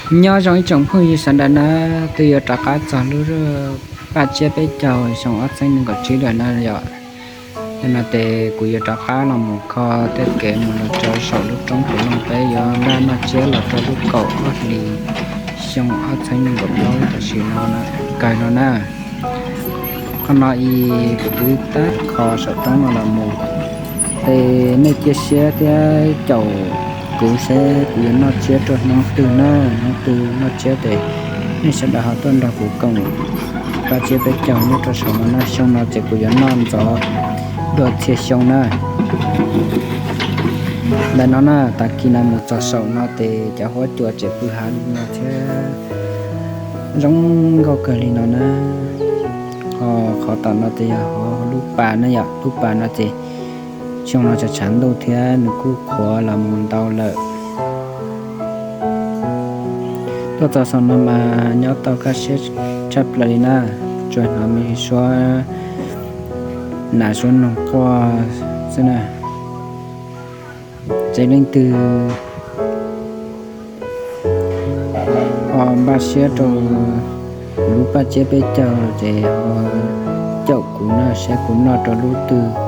Nyob zoo ib tsoom phooj ywg sawv daws na, twb yuav rov qab txog lub paj tsiab peb caug xyoo ob txhiab nees nkaum tsib lawm na yom. Yog no ces kuv yuav rov qab los mus kho tej kev mus los rau saum lub roob Pus Looj peb yuav npaj noj tsiab los rau lub kaum ob hlis xyoo ob txhiab nees nkaum plaub tam sim no kawg no na. Qhov no es kuv twb tab kho saum roob no los mus, ces nej cia siab thiab caum kuv seb kuv yuav noj tsiab rau hnub twg na, hnub twg noj tsiab ces nej sawv daws ho tuaj nrog kuv koom paj tsiab peb caug nyob rau saum no na. Xyoo no ces kuv yuav noj ntxov dua txhia xyoo na. Ntawm no na, tag kis no mus txog saum no ces cov huab cua tseem pw hav li no thiab, zoo nkauj kawg li no na. Ho qhov tom no ces yog lub pas na yom, lub pas no ces xyoo no tshav tshav ntuj thiab nws kuj qhuav los mus ntau lawm. Tuaj txog saum no mas nyob tau kaj siab tshaj plaws li na, tsuas hnov me suab nas suab noog quaj xwb na. Ces leej twg ho npaj siab rau kuv lub paj tsiab peb caug ces ho caum kuv na, saib kuv noj rau lub twg.